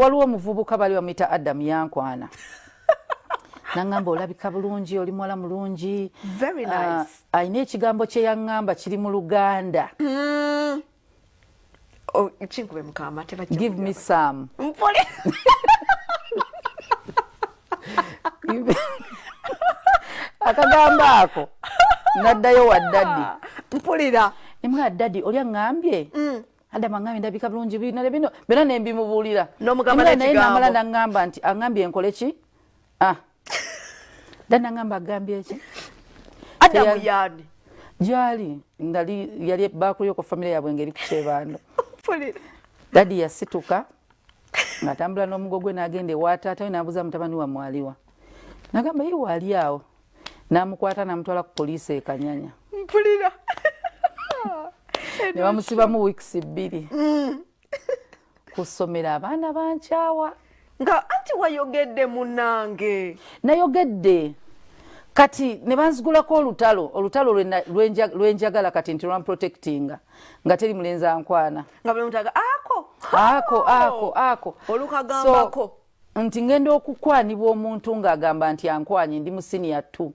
Waliwo omuvubuka bali bamuyita Adamu, yankwana naŋŋamba, "Olabika bulungi, oli muwala mulungi." Very nice. Alina ekigambo kye yaŋŋamba, kiri mu Luganda. Oh, kinkube mukama tebajja "Give me some." Mpuli. Akagambo ako, naddayo wa daddy. Mpulira. Nemugamba, "Daddy, oli aŋŋambye, Adamu aŋŋambye ndabika bulungi, bino ne bino byonna." Nembimubuulira. N'omugamba Nemugamba naye n'ekigambo. Namala naŋŋamba nti aŋŋambye nkole ki? Ah, daddy naŋŋamba agambye ki? Adamu yaani? Gyali ndali yali bakuliyoko famire yaabwe ngeri ku Kyebando. Mpulira. Daddy yasituka ng'atambula n'omugo gwe n'agenda ewa taata we, n'abuuza, "Mutabani wammwe aliwa?" Nagamba, "Ye waali awo." N'amukwata n'amutwala ku poliisi e Kanyanya. Mpulira. Ne bamusibamu wiikisi 2. Ku ssomero abaana bankyawa. Nga anti wayogedde, munange. Nayogedde, kati ne banzigulako olutalo, olutalo lwenjagala kati nti lwamprotectinga nga teri mulenzi ankwana. Nga buli muntu aga ako. Ako ako ako. Olukagambako. So, nti ngenda okukwanibwa omuntu ng'agamba nti ankwanye, ndi mu senior two.